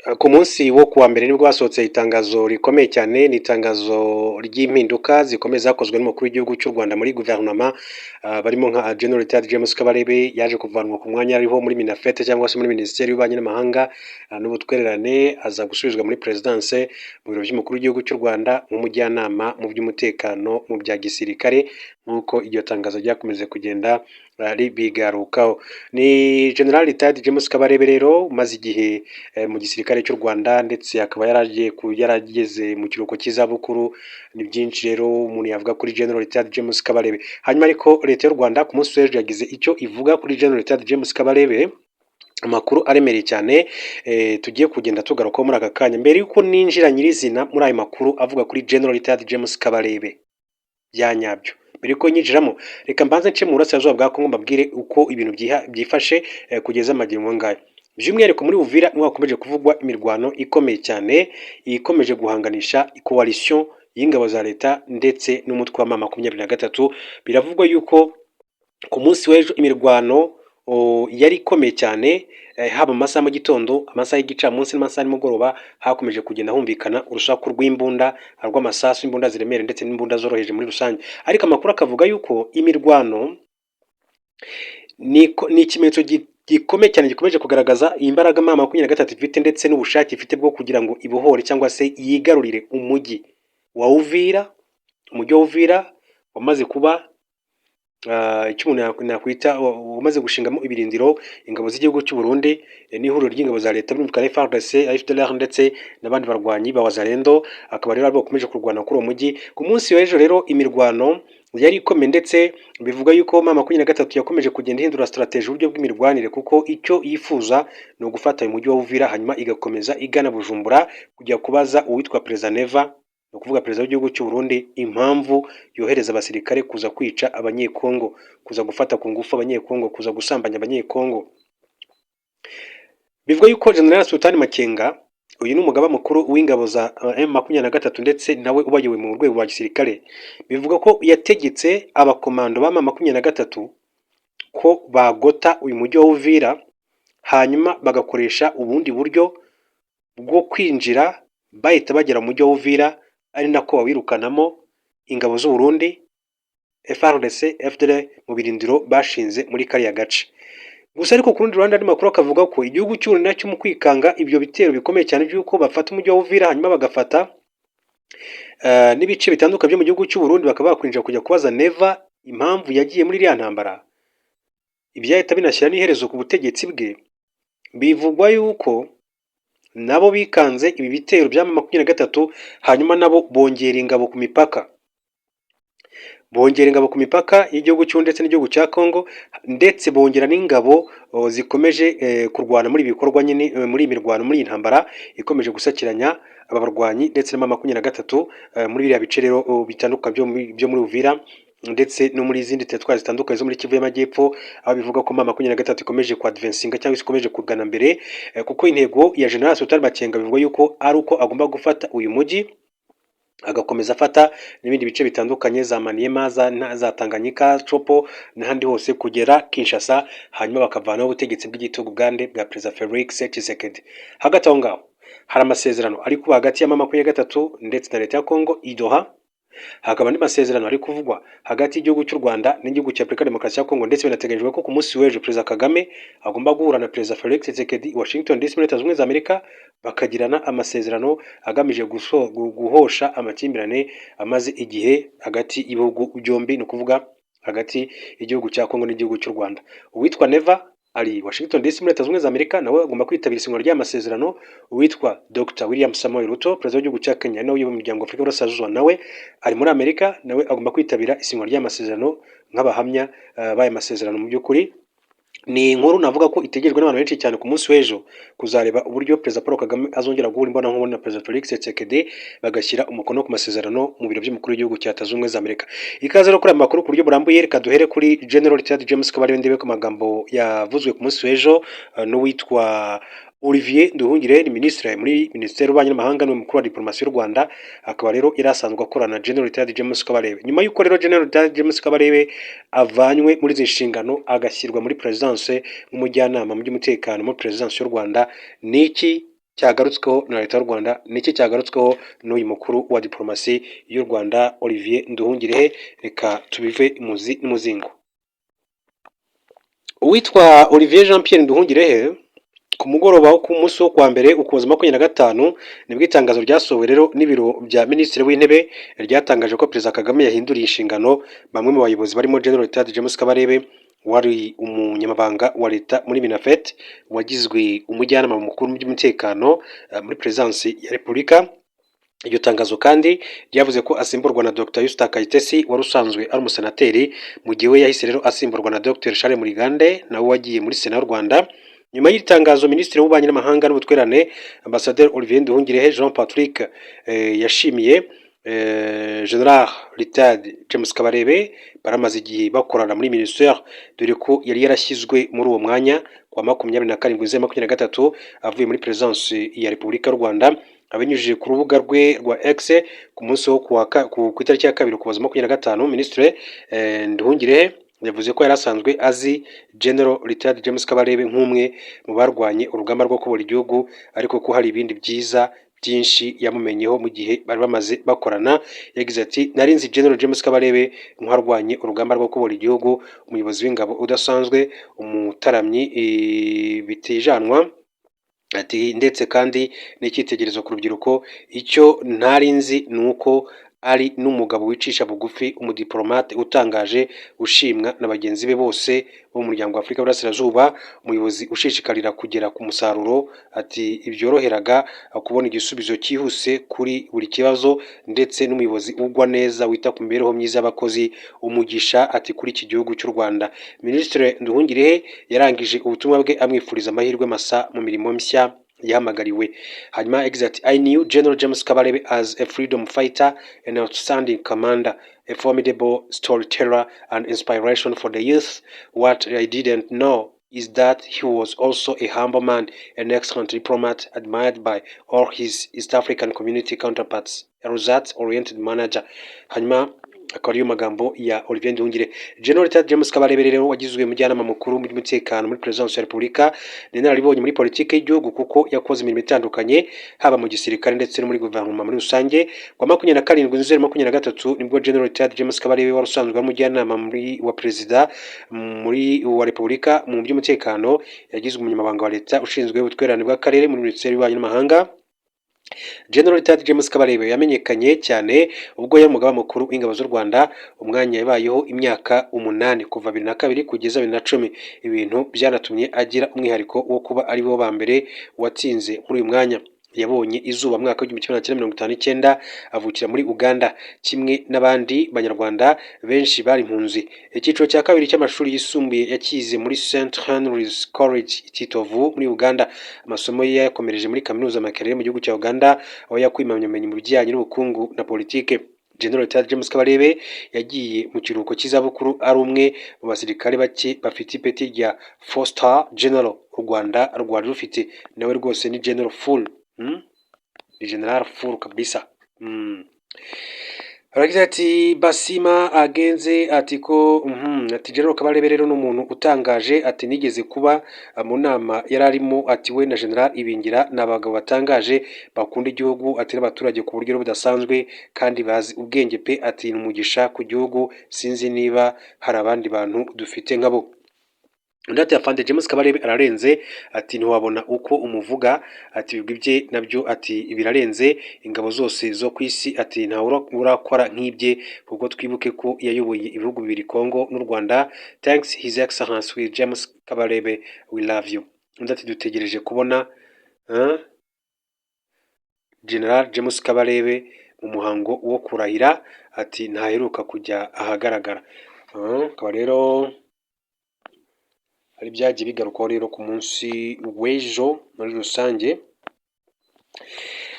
Ku munsi wo kuwa mbere nibwo hasohotse itangazo rikomeye cyane. Ni itangazo ry'impinduka zikomeye zakozwe n'umukuru w'igihugu cy'u Rwanda muri guverinoma, barimo nka General Retired James Kabarebe yaje kuvanwa ku mwanya ariho muri MINAFFET cyangwa se muri Minisiteri y'Ububanyi n'Amahanga n'Ubutwererane, aza gusubizwa muri Perezidanse mu biro by'umukuru w'igihugu cy'u Rwanda nk'umujyanama mu by'umutekano mu bya gisirikare, nk'uko iryo tangazo ryakomeje kugenda ribigarukaho. Ni General Retired James Kabarebe rero umaze igihe mu gisirikare cy'u Rwanda, ndetse akaba yaragiye yarageze mu kiruhuko cy'izabukuru. Ni byinshi rero umuntu yavuga kuri General Retired James Kabarebe. Hanyuma ariko leta y'u Rwanda ku munsi w'ejo yagize icyo ivuga kuri General Retired James Kabarebe, amakuru aremereye cyane tugiye kugenda tugarukaho muri aka kanya. Mbere y'uko ninjira nyirizina muri ayo makuru avuga kuri General Retired James Kabarebe bya nyabyo, mbere yuko nyinjiramo, reka mbanze nce mu burasirazuba bwa Kongo, mbabwire uko ibintu byifashe kugeza amagingo ngayo. By'umwihariko muri Uvira niho hakomeje kuvugwa imirwano ikomeye cyane ikomeje guhanganisha coalition y'ingabo za leta ndetse n'umutwe wa M23. Biravugwa yuko ku munsi w'ejo imirwano yari ikomeye cyane, haba mu masaha mu gitondo, amasaha y'igicamunsi n'amasaha nimugoroba, hakomeje kugenda humvikana urusaku rw'imbunda, rw'amasasu, imbunda ziremereye ndetse n'imbunda zoroheje muri rusange. Ariko amakuru akavuga yuko imirwano ni ikimenyetso gikomeye cyane gikomeje kugaragaza imbaraga M23 ifite ndetse n'ubushake ifite bwo kugira ngo ibohore cyangwa se yigarurire umujyi wa Uvira. Umujyi wa Uvira wamaze kuba icyo umuntu yakwita umaze gushingamo ibirindiro ingabo z'igihugu cy'u Burundi n'ihuriro ry'ingabo za leta, birumvikana FARDC, FDLR ndetse n'abandi barwanyi ba Wazalendo, akaba rero bakomeje kurwana kuri uwo mujyi. Ku munsi w'ejo rero imirwano yari ikomeye, ndetse bivuga yuko M23 yakomeje kugenda ihindura strategy, uburyo bw'imirwanire, kuko icyo yifuza ni ugufata uyu mujyi wa Uvira, hanyuma igakomeza igana Bujumbura kujya kubaza uwitwa Perezida Neva, ni ukuvuga perezida w'igihugu cy'u Burundi, impamvu yohereza abasirikare kuza kwica Abanyekongo, kuza gufata ku ngufu Abanyekongo, kuza gusambanya Abanyekongo. Bivuga yuko General Sultani Makenga, uyu ni umugaba mukuru w'ingabo za M23 ndetse nawe ubayoboye mu rwego rwa gisirikare, bivuga ko yategetse abakomando ba M23 ko bagota uyu mujyi wa Uvira, hanyuma bagakoresha ubundi buryo bwo kwinjira bahita bagera mu mujyi wa Uvira, ari nako bawirukanamo ingabo z'u Burundi, FARDC, FDLR mu birindiro bashinze muri kariya gace. Gusa ariko ku rundi ruhande, andi makuru akavuga ko igihugu cy'u Burundi nacyo mu kwikanga ibyo bitero bikomeye cyane by'uko bafata umujyi wa Uvira, hanyuma bagafata n'ibice bitandukanye byo mu gihugu cy'u Burundi, bakaba bakwinjira kujya kubaza Neva impamvu yagiye muri iriya ntambara, ibyahita binashyira n'iherezo ku butegetsi bwe. Bivugwa yuko nabo bikanze ibi bitero bya M23, hanyuma nabo bongera ingabo ku mipaka, bongera ingabo ku mipaka y'igihugu cy'u ndetse n'igihugu cya Congo, ndetse bongera n'ingabo zikomeje kurwana muri ibi bikorwa nyine, muri iyi mirwano, muri iyi ntambara ikomeje gusakiranya aba barwanyi ndetse na M23 muri biriya bice rero bitandukanye byo muri Uvira ndetse no muri izindi teritwari zitandukanye zo muri Kivu y'Amajyepfo, aho bivuga ko M23 ikomeje ku advancinga cyangwa se ikomeje kugana mbere, kuko intego ya General Sultan Makenga bivugwa yuko ari uko agomba gufata uyu mujyi, agakomeza afata n'ibindi bice bitandukanye, za Maniema, za Tanganyika, Tshopo n'ahandi hose kugera Kinshasa, hanyuma bakavanaho ubutegetsi bw'igitugu bwande? Bwa Perezida Felix Tshisekedi. Hagati aho ngaho hari amasezerano ari kuba hagati ya M23 ndetse na leta ya Congo i Doha, hakaba andi masezerano ari kuvugwa hagati y'igihugu cy'u Rwanda n'igihugu cya Repubulika Demokarasi ya Kongo, ndetse binateganyijwe ko ku munsi w'ejo Perezida Kagame agomba guhura na Perezida Felix Tshisekedi i Washington DC muri Leta Zunze Ubumwe za Amerika, bakagirana amasezerano agamije guhosha amakimbirane amaze igihe hagati y'ibihugu byombi, ni ukuvuga hagati y'igihugu cya Kongo n'igihugu cy'u Rwanda. Uwitwa Neva ari Washington DC muri Leta Zunze Ubumwe za Amerika, nawe agomba kwitabira isinywa ry'aya masezerano. Uwitwa Dr William Samoei Ruto, perezida w'igihugu cya Kenya nawe uyoboye umuryango wa Afurika y'Uburasirazuba, nawe ari muri Amerika, nawe agomba kwitabira isinywa ry'aya masezerano nk'abahamya b'aya masezerano. Mu by'ukuri ni inkuru navuga ko itegerejwe n'abantu benshi cyane ku munsi w'ejo, kuzareba uburyo Perezida Paul Kagame azongera guhura imbonankubone na Perezida Felix Tshisekedi, bagashyira umukono ku masezerano mu biro by'umukuru w'igihugu cya Leta Zunze Ubumwe za Amerika. Ikaze rero kuri aya makuru ku buryo burambuye. Reka duhere kuri General Retired James Kabarebe, ndebe ku magambo yavuzwe ku munsi w'ejo n'uwitwa Olivier Nduhungirehe, ni minisitiri muri Minisiteri y'Ububanyi n'Amahanga, ni umukuru wa diplomasi y'u Rwanda, akaba rero yari asanzwe akorana na General Retired James Kabarebe. Nyuma y'uko rero General Retired James Kabarebe avanywe muri izi nshingano agashyirwa muri perezidanse nk'umujyanama mu by'umutekano muri perezidansi y'u Rwanda, ni iki Cyagarutsweho na Leta y'u Rwanda? Niki cyagarutsweho n'uyu mukuru wa diplomasi y'u Rwanda, Olivier Nduhungirehe? Reka tubive imuzi n'umuzingo. Uwitwa Olivier Jean Pierre Nduhungirehe, ku mugoroba wo ku munsi wo kuwa mbere, Ukuboza 25, nibwo itangazo ryasohowe rero n'ibiro bya Minisitiri w'Intebe ryatangaje ko Perezida Kagame yahinduriye inshingano bamwe mu bayobozi barimo General Retired James Kabarebe, wari umunyamabanga wa leta muri MINAFFET, wagizwe umujyanama mukuru mu by'umutekano muri Perezidansi ya Repubulika. Iryo tangazo kandi ryavuze ko asimburwa na Dr Usta Kayitesi, wari usanzwe ari umusenateri, mu gihe we yahise rero asimburwa na Dr Charles Murigande, nawe wagiye muri Sena y'u Rwanda. Nyuma y'iri tangazo, Minisitiri w'Ububanyi n'Amahanga n'Ubutwererane, Ambasaderi Olivier Nduhungirehe Jean Patrick, yashimiye General Retired James Kabarebe baramaze igihe bakorana muri minisiteri, dore ko yari yarashyizwe muri uwo mwanya ku wa 27 Nzeri 23 avuye muri Perezidansi ya Repubulika y'u Rwanda. Abinyujije ku rubuga rwe rwa X ku munsi wo ku itariki ya 2 Ukuboza 25, Minisitiri Nduhungirehe yavuze ko yari asanzwe azi General Retired James Kabarebe nk'umwe mu barwanye urugamba rwo kubohora igihugu, ariko ko hari ibindi byiza byinshi yamumenyeho mu gihe bari bamaze bakorana. Yagize ati: "Nari nzi General James Kabarebe nk'uwarwanye urugamba rwo kubohora igihugu, umuyobozi w'ingabo udasanzwe, umutaramyi bitijanwa", ati "ndetse kandi n'icyitegererezo ku rubyiruko. Icyo ntari nzi ni uko ari n'umugabo wicisha bugufi, umudiplomate utangaje ushimwa na bagenzi be bose bo mu muryango wa Afurika y'Uburasirazuba, umuyobozi ushishikarira kugera ku musaruro", ati "ibyoroheraga kubona igisubizo cyihuse kuri buri kibazo, ndetse n'umuyobozi ugwa neza wita ku mibereho myiza y'abakozi, umugisha", ati "kuri iki gihugu cy'u Rwanda". Minisitiri Nduhungirehe yarangije ubutumwa bwe amwifuriza amahirwe masa mu mirimo mishya yahamagariwe. Hanyuma yagize ati: "I knew General James Kabarebe as a freedom fighter, an outstanding commander, a formidable storyteller and inspiration for the youth. What I didn't know is that he was also a humble man, an excellent diplomat admired by all his East African Community counterparts, a results-oriented manager." Hanyuma akaba ariyo magambo ya Olivier Nduhungirehe. General Retired James Kabarebe rero, wagizwe umujyanama mukuru mu by'umutekano muri Perezidansi ya Repubulika, ni inararibonye muri politiki y'igihugu, kuko yakoze imirimo itandukanye haba mu gisirikare ndetse no muri guverinoma muri rusange. Ku wa 27 Nzeri 23 nibwo General Retired James Kabarebe, wari usanzwe ari umujyanama muri wa Perezida muri wa Repubulika mu by'umutekano, yagizwe umunyamabanga wa leta ushinzwe ubutwererane bw'akarere muri Minisiteri y'Ububanyi n'Amahanga. General Retired James Kabarebe yamenyekanye cyane ubwo yari umugaba mukuru w'ingabo z'u Rwanda, umwanya yabayeho imyaka 8 kuva 2002 kugeza 2010, ibintu byanatumye agira umwihariko wo kuba ari bo ba mbere watsinze muri uyu mwanya. Yabonye izuba mu mwaka w'1959, avukira muri Uganda kimwe n'abandi Banyarwanda benshi bari impunzi. Icyiciro cya kabiri cy'amashuri yisumbuye yakize muri St Henry's College Kitovu muri Uganda. Amasomo ye yayakomereje muri Kaminuza Makerere mu gihugu cya Uganda, aho yakuye impamyabumenyi mu bijyanye n'ubukungu na politike. General Retired James Kabarebe yagiye mu kiruhuko cy'izabukuru ari umwe mu basirikare bake bafite ipeti rya four star general u Rwanda rwari rufite. Nawe rwose ni general full, Ni general full kabisa. Aragize ati Basima agenze ati ko ati General Kabarebe rero ni umuntu utangaje, ati nigeze kuba mu nama yari arimo, ati we na General Ibingira ni abagabo batangaje bakunda igihugu, ati n'abaturage ku buryo budasanzwe, kandi bazi ubwenge pe, ati ni umugisha ku gihugu, sinzi niba hari abandi bantu dufite nkabo. Undi ati Afande James Kabarebe ararenze, ati ntiwabona uko umuvuga, ati ibigwi bye nabyo ati birarenze ingabo zose zo ku isi, ati ntawe urakora nk'ibye, kuko twibuke ko yayoboye ibihugu bibiri, Congo n'u Rwanda. Thanks, His Excellence with James Kabarebe, we love you. Undi ati dutegereje kubona General James Kabarebe mu muhango wo kurahira, ati ntaheruka kujya ahagaragara. Akaba rero hari byagiye bigarukwaho rero ku munsi w'ejo muri rusange.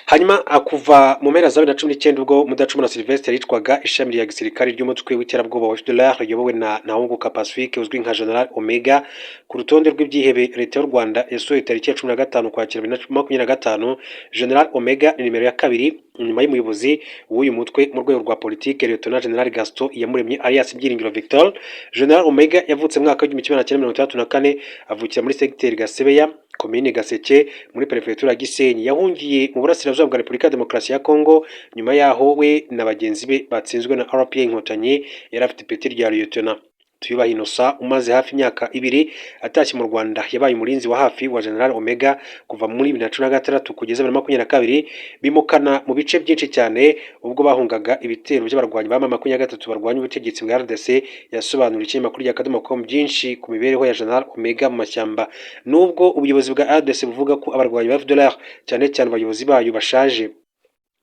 Hanyuma kuva mu mpera za 2019, ubwo Mudacumura Sylvestre yicwaga, ishami rya gisirikare ry'umutwe w'iterabwoba wa FDLR riyobowe na Ntawunguka Pacifique uzwi nka General Omega, ku rutonde rw'ibyihebe Leta y'u Rwanda yasohoye tariki ya 15 Ukwakira 2025, General Omega ni nimero ya kabiri inyuma y'umuyobozi w'uyu mutwe mu rwego rwa politike, Lieutenant General Gaston Iyamuremye alias Byiringiro Victor. General Omega yavutse mu mwaka w'1964, avukira muri segiteri Gasebeya. Komine Gaseke, muri perefegitura ya Gisenyi. Yahungiye mu burasirazuba bwa Repubulika ya Demokarasi ya Kongo nyuma yaho we na bagenzi be batsinzwe na RPA Inkotanyi. Yari afite ipeti rya lieutenant. Tuyubahe Innocent umaze hafi imyaka 2 atashye mu Rwanda, yabaye umurinzi wa hafi wa General Omega kuva muri 2016 kugeza 2022, bimukana mu bice byinshi cyane ubwo bahungaga ibitero by'abarwanyi ba M23 barwanya ubutegetsi bwa RDC. Yasobanuriye ikinyamakuru rya Akadomo com byinshi ku mibereho ya General Omega mu mashyamba. Nubwo ubuyobozi bwa RDC buvuga ko abarwanyi ba FDLR, cyane cyane abayobozi bayo, bashaje,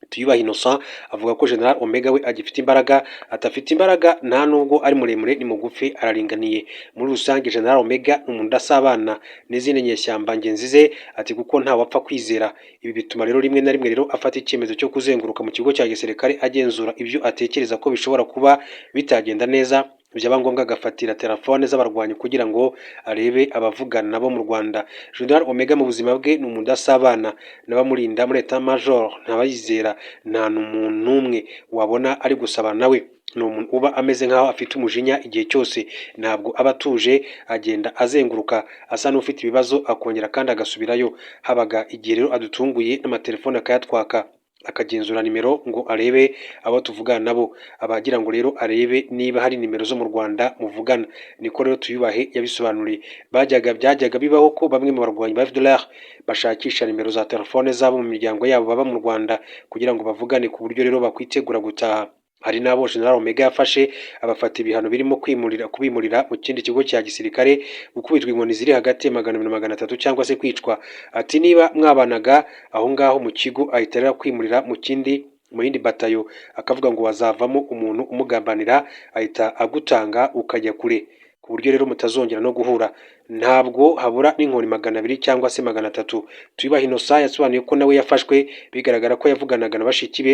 Tuyubahe Innocent avuga ko General Omega we agifite imbaraga. Atafite imbaraga, nta nubwo ari muremure, ni mugufi, araringaniye. Muri rusange General Omega ni umuntu udasabana n'izindi nyeshyamba ngenzi ze, ati kuko nta wapfa kwizera. Ibi bituma rero rimwe na rimwe rero afata icyemezo cyo kuzenguruka mu kigo cya gisirikare agenzura ibyo atekereza ko bishobora kuba bitagenda neza, byaba ngombwa agafatira telefone z'abarwanyi kugira ngo arebe abavugana nabo mu Rwanda. General Omega mu buzima bwe ni umuntu udasabana n'abamurinda muri état major, ntabayizera, nta n'umuntu n'umwe wabona ari gusabana nawe. Ni umuntu uba ameze nk'aho afite umujinya igihe cyose, ntabwo aba atuje, agenda azenguruka asa n'ufite ibibazo, akongera kandi agasubirayo. Habaga igihe rero adutunguye n'amatelefone akayatwaka, akagenzura nimero ngo arebe abo tuvugana nabo, aba agira ngo rero arebe niba hari nimero zo mu Rwanda muvugana. Niko rero Tuyubahe yabisobanuriye. Byajyaga bibaho ko bamwe mu barwanyi ba FDLR bashakisha nimero za telefone zabo mu miryango yabo baba mu Rwanda kugira ngo bavugane ku buryo rero bakwitegura gutaha. Hari n'abo General Omega yafashe abafata ibihano birimo kwimurira, kubimurira mu kindi kigo cya gisirikare, gukubitwa inkoni ziri hagati ya 200 na 300 cyangwa se kwicwa. Ati niba mwabanaga aho ngaho mu kigo, ahita rero kwimurira mu kindi, mu yindi batayo, akavuga ngo wazavamo umuntu umugambanira, ahita agutanga ukajya kure ku buryo rero mutazongera no guhura. Ntabwo habura n'inkoni 200 cyangwa se 300. Tuyubahe Innocent yasobanuye ko nawe yafashwe bigaragara ko yavuganaga na bashiki be.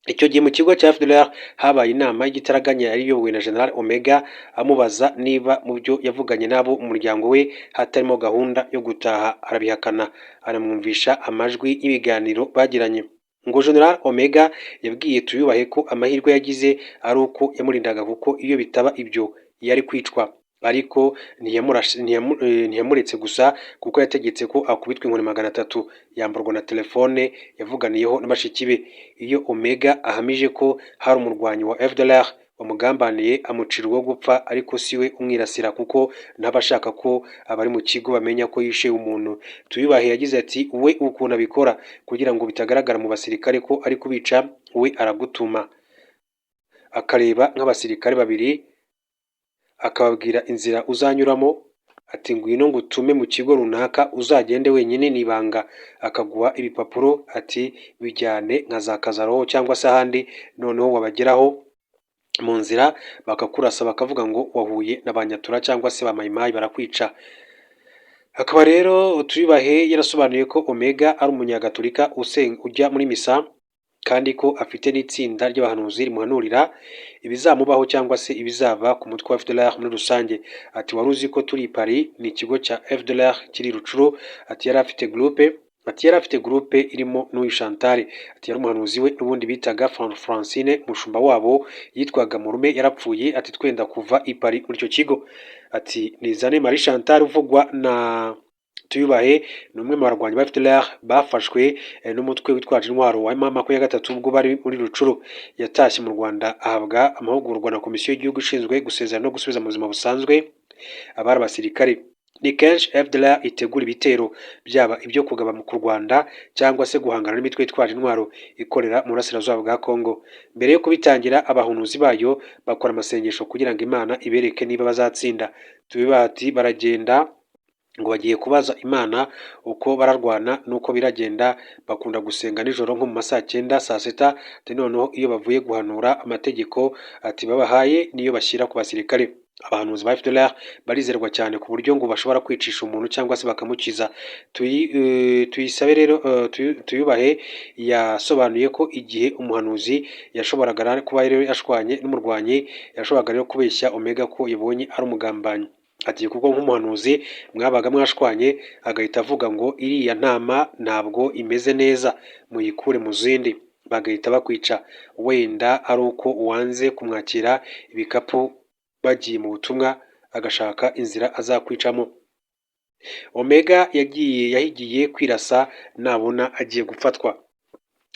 Icyo gihe mu kigo cya FDLR habaye inama y'igitaraganya yari iyobowe na General Omega, amubaza niba mu byo yavuganye n'abo mu muryango we hatarimo gahunda yo gutaha, arabihakana, anamwumvisha amajwi y'ibiganiro bagiranye. Ngo General Omega yabwiye Tuyubahe ko amahirwe yagize ari uko yamurindaga, kuko iyo bitaba ibyo yari kwicwa, ariko ntiyamuretse gusa kuko yategetse ko akubitwa inkoni 300, yamburwa na telefone yavuganiyeho na bashiki be. Iyo Omega ahamije ko hari umurwanyi wa FDLR wamugambaniye, amucira uwo gupfa, ariko si we umwirasira kuko ntaba ashaka ko abari mu kigo bamenya ko yishe umuntu. Tuyubahe yagize ati we ukuntu abikora kugira ngo bitagaragara mu basirikare ko ari kubica, we aragutuma akareba nk'abasirikare babiri, akababwira inzira uzanyuramo, ati ngwino ngutume mu kigo runaka, uzagende wenyine ni ibanga, akaguha ibipapuro ati bijyane nka za Kazaroho cyangwa se ahandi, noneho wabageraho mu nzira bakakurasa, bakavuga ngo wahuye na ba Nyatura cyangwa se ba Mayimayi, barakwica. Akaba rero Tuyubahe yarasobanuye ko Omega ari umunyagatolika ujya muri misa, kandi ko afite n'itsinda ry'abahanuzi rimuhanurira ibizamubaho cyangwa se ibizaba ku mutwe wa FDLR muri rusange. Ati wari uzi ko turi i Paris, ni ikigo cya FDLR kiri Rutshuru. Ati yari afite groupe irimo n'uyu Chantal. Ati yari umuhanuzi we n'ubundi bitaga Francine, umushumba wabo yitwaga Murume, yarapfuye, ati twenda kuva i Paris muri icyo kigo. Ati Nizane Marie Chantal uvugwa na Tuyubahe ni umwe mu barwanyi ba FDLR bafashwe n'umutwe witwaje intwaro wa M23 ubwo bari muri Rutshuru. Yatashye mu Rwanda ahabwa amahugurwa na Komisiyo y'Igihugu ishinzwe gusezera no gusubiza mu buzima busanzwe abari abasirikare. Ni kenshi FDLR itegura ibitero, byaba ibyo kugaba ku Rwanda cyangwa se guhangana n'imitwe yitwaje intwaro ikorera mu burasirazuba bwa Congo. Mbere yo kubitangira, abahanuzi bayo bakora amasengesho kugira ngo Imana ibereke niba bazatsinda. Tuyubahe ati baragenda ngo bagiye kubaza Imana uko bararwana n'uko biragenda, bakunda gusenga nijoro nko mu ma saa cyenda, saa sita. Ati noneho iyo bavuye guhanura, amategeko ati babahaye niyo bashyira ku basirikare. Abahanuzi ba FDLR barizerwa cyane ku buryo ngo bashobora kwicisha umuntu cyangwa se bakamukiza. Tuyisabe rero Tuyubahe yasobanuye ko igihe umuhanuzi yashoboraga kuba rero yashwanye n'umurwanyi, yashoboraga rero kubeshya Omega ko yabonye ari umugambanyi. Ati kuko nk'umuhanuzi mwabaga mwashwanye, agahita avuga ngo iriya ntama ntabwo imeze neza, muyikure mu zindi, bagahita bakwica, wenda ari uko wanze kumwakira ibikapu bagiye mu butumwa, agashaka inzira azakwicamo. Omega yagiye yahigiye kwirasa nabona agiye gufatwa.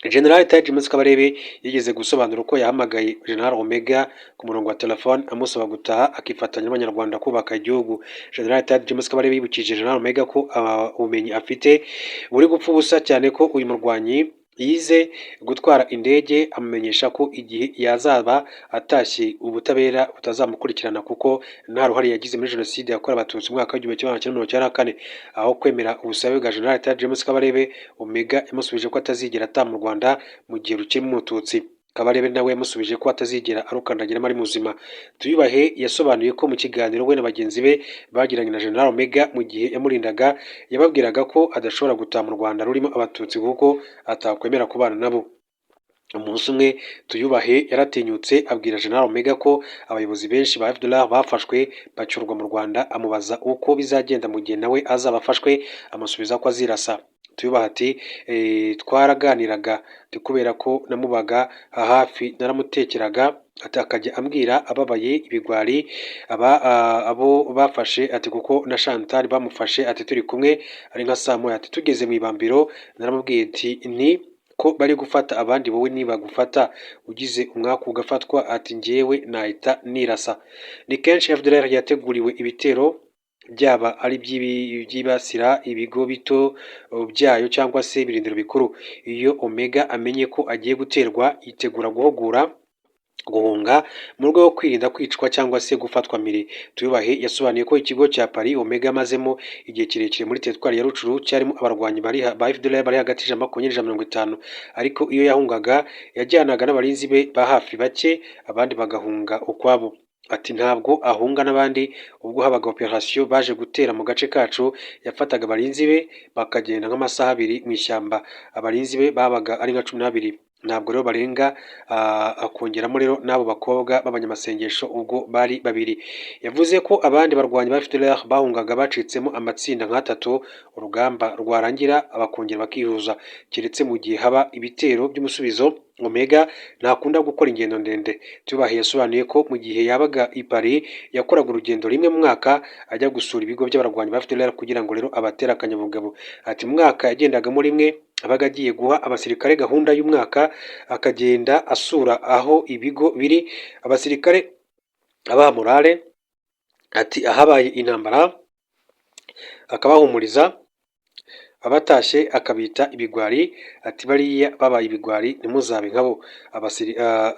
General Taji James Kabarebe yigeze gusobanura uko yahamagaye General Omega ku murongo wa telefone amusaba gutaha akifatanya n'Abanyarwanda kubaka igihugu. General Taji James Kabarebe yibukije General Omega ko ubumenyi afite buri gupfa ubusa, cyane ko uyu murwanyi yize gutwara indege, amumenyesha ko igihe yazaba atashye ubutabera butazamukurikirana kuko nta ruhare yagize muri Jenoside yakorewe Abatutsi mu mwaka w'1994. Aho kwemera ubusabe bwa General Taji James Kabarebe, Omega yamusubije ko atazigera ataha mu Rwanda mu gihe rukirimo Umututsi. Kabarebe nawe yamusubije ko atazigera arukandagiramo ari muzima. Tuyubahe yasobanuye ko mu kiganiro we na bagenzi be bagiranye na General Omega mu gihe yamurindaga, yababwiraga ko adashobora gutaha mu Rwanda rurimo Abatutsi kuko atakwemera kubana nabo. Umunsi umwe Tuyubahe yaratinyutse abwira General Omega ko abayobozi benshi ba FDLR bafashwe bacyurwa mu Rwanda, amubaza uko bizagenda mu gihe nawe azaba afashwe, amusubiza ko azirasa. Tuyubahe ati: "Twaraganiraga kubera ko namubaga hafi, naramutekeraga," ati akajya ambwira ababaye ibigwari aba abo bafashe, ati kuko na Chantal bamufashe, ati turi kumwe ari nka saa moya, ati tugeze mu ibambiro naramubwiye ati nti ko bari gufata abandi, wowe nibagufata ugize umwaku ugafatwa, ati njyewe nahita nirasa. Ni kenshi FDLR yateguriwe ibitero, byaba ari ibyibasira ibigo bito byayo cyangwa se ibirindiro bikuru. Iyo Omega amenye ko agiye guterwa, yitegura guhugura guhunga mu rwego rwo kwirinda kwicwa cyangwa se gufatwa mpiri. Tuyubahe yasobanuye ko ikigo cya Paris Omega amazemo igihe kirekire muri teritwari ya Rutshuru cyarimo abarwanyi bari ba FDLR bari hagati ya 120 na 150, ariko iyo yahungaga yajyanaga n'abarinzi be ba hafi bake, abandi bagahunga ukwabo. Ati ntabwo ahunga n'abandi. Ubwo habaga operation baje gutera mu gace kacu, yafataga abarinzi be bakagenda nk'amasaha 2 mu ishyamba. Abarinzi be babaga ari nka 12, ntabwo rero barenga, akongeramo rero n'abo bakobwa b'abanyamasengesho, ubwo bari babiri. Yavuze ko abandi barwanyi ba FDLR bahungaga bacitsemo amatsinda nk'atatu, urugamba rwarangira bakongera bakihuza, keretse mu gihe haba ibitero by'umusubizo. Omega ntakunda gukora ingendo ndende. Tuyubahe yasobanuye ko mu gihe yabaga i Paris yakoraga urugendo rimwe mu mwaka ajya gusura ibigo by'abarwanyi ba FDLR kugira ngo rero abatere akanyabugabo. Ati mu mwaka yagendagamo rimwe, abaga agiye guha abasirikare gahunda y'umwaka, akagenda asura aho ibigo biri, abasirikare abaha morale, ati ahabaye intambara akabahumuriza, abatashye akabita ibigwari, ati bariya babaye ibigwari ntimuzabe nkabo,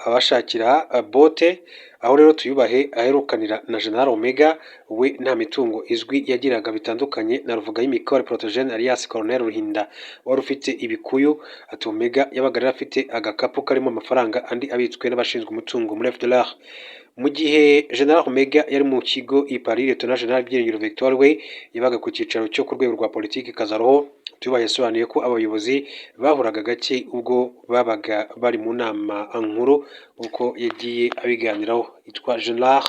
abashakira bote. Aho rero Tuyubahe aherukanira na General Omega, we nta mitungo izwi yagiraga, bitandukanye na Ruvugayimikore Protogene alias Colonel Ruhinda wari ufite ibikuyu. Ati Omega yabaga rero afite agakapu karimo amafaranga, andi abitswe n'abashinzwe umutungo muri FDLR. Mu gihe General Omega yari mu kigo i Paris, Lieutenant General Byiringiro Victoire we yabaga ku cyicaro cyo ku rwego rwa politiki Kazaroho. Tuyubahe yasobanuye ko abayobozi bahuraga gake ubwo babaga bari mu nama nkuru, uko yagiye abiganiraho. Yitwa General